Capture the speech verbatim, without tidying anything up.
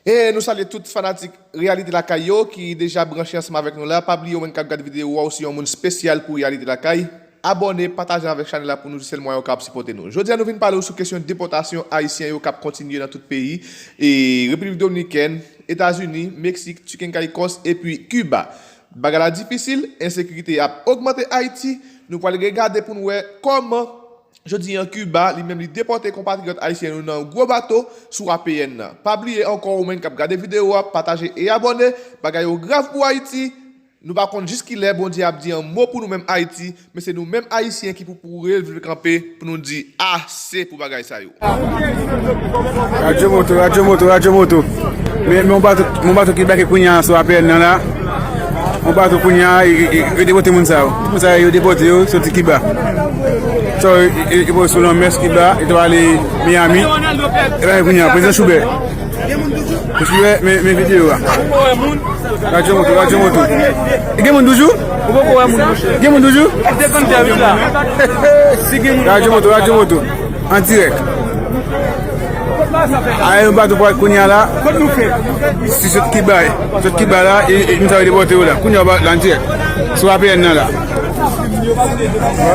E nou salye tout fanatik Reyalite Lakay yo ki deja branche ansanm avèk nou la. Pa bliye ou menm k ap gade videyo a, ou se yon moun espesyal pou Reyalite Lakay. Abòne, pataje avèk chanèl la pou nou, se sèl mwayen ou kapab sipòte nou. Jodi a nou vin pale w sou kesyon depòtasyon ayisyen yo k ap kontinye nan tout peyi, e Repiblik Dominikèn, Etazini, Meksik, Chicken Caicos epi Kiba. Bagay la difisil, ensekirite ap ogmante Ayiti. Nou pral regade pou n wè kòman jodi an Kiba li menm li depòte konpatriyòt ayisyen nou nan gwo bato sou A P N nan. Pa bliye ankò ou menm k ap gade videyo a, pataje e abòne. Bagay yo grav pou Ayiti. Nou pa konn jis kilè Bondye ap di yon mo pou nou menm Ayiti, men se nou menm Ayisyen ki pou pou leve kanpe pou nou di ase pou bagay sa yo. Radyo Moto, Radyo Moto, Radyo Moto. Men, men yon bato, yon bato ki debake kounye a sou A P N nan la. Yon bato kounye a, e, e, e, yo depòte moun sa yo. Moun sa yo depòte yo soti Kiba. So, e, e, e, sou lanmè Kiba, e t ap ale Miami. E la kounye a, Prezidan Choubè. Mesye, men, men videyo a. Radyo Moto, Radyo Moto. Gen moun toujou? Ou poko wè moun, monchè. Gen moun toujou? Ou te konn fè vit la. Si gen moun. Radyo Moto, Radyo Moto. An dirèk. Aye, yon bato pral kounye a la. Kot nou fè? Si sot Kiba, sot Kiba la, e, e, nou sa depòte yo la. Kounye a, la an dirèk. Sou A P N nan la.